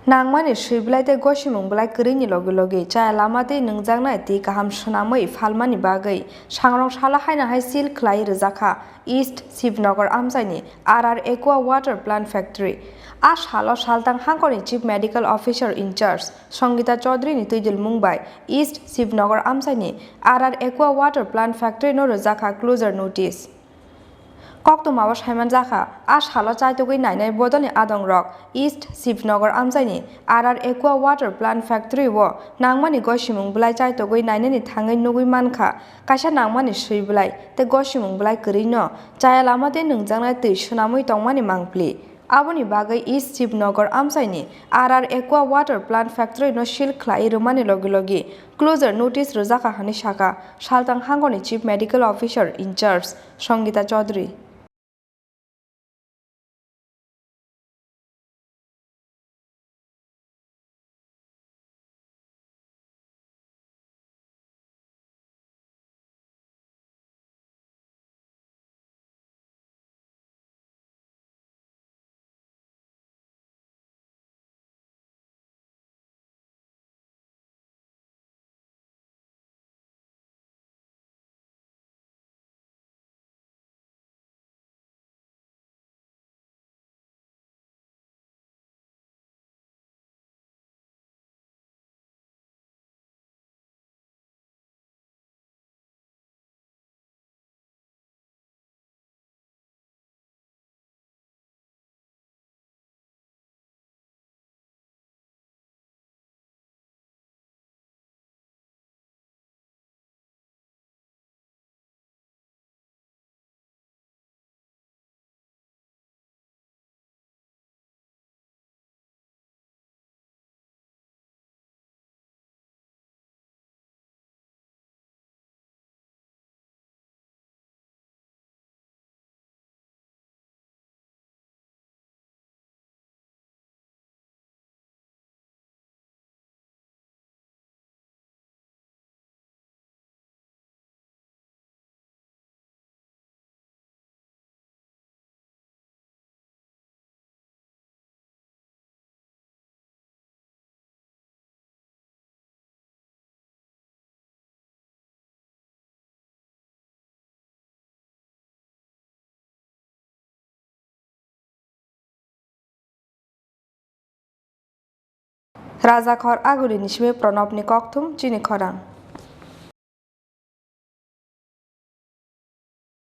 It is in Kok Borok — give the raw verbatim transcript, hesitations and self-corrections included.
Nangmani swi bwlai tei gosimung bwlai kwrwini logi logi chaya lama tei nwngjaknai twi kaham swnamwi phalmani bagwi sangrong salo haino hai seal khlai rwjakha East Shivnagar amchaini R R Aqua Water Plant Factory. A salo saltang hangkorni Chief Medical Officer in charge Sangita Chaudhary ni twidulmung bai East Shivnagar amchaini R R Aqua Water Plant Factory no rwjakha closure notice. Koktwmao saimanjakha, a salo chaitugwi nainai bodolni adongrok East Shivnagar amchaini R R Aqua Water Plant Factory o nangmani gosimung bwlai chaitugwi nainani thangwi nugwi mankha, kaisa nangmani swi bwlai tei gosimung bwlai kwrwino chaya lama tei nwngjaknai twi swnamwi tongmani mangpli. Aboni bagwi East Shivnagar amchaini R R Aqua Water Plant Factory no seal khlai rwmani logi logi closure notice rwjakha hwnwi sakha saltang hangkorni Chief Medical Officer in charge Sangita Chaudhary. Rajakhor Aguli ni simi Pranabni kokthum chini khorang.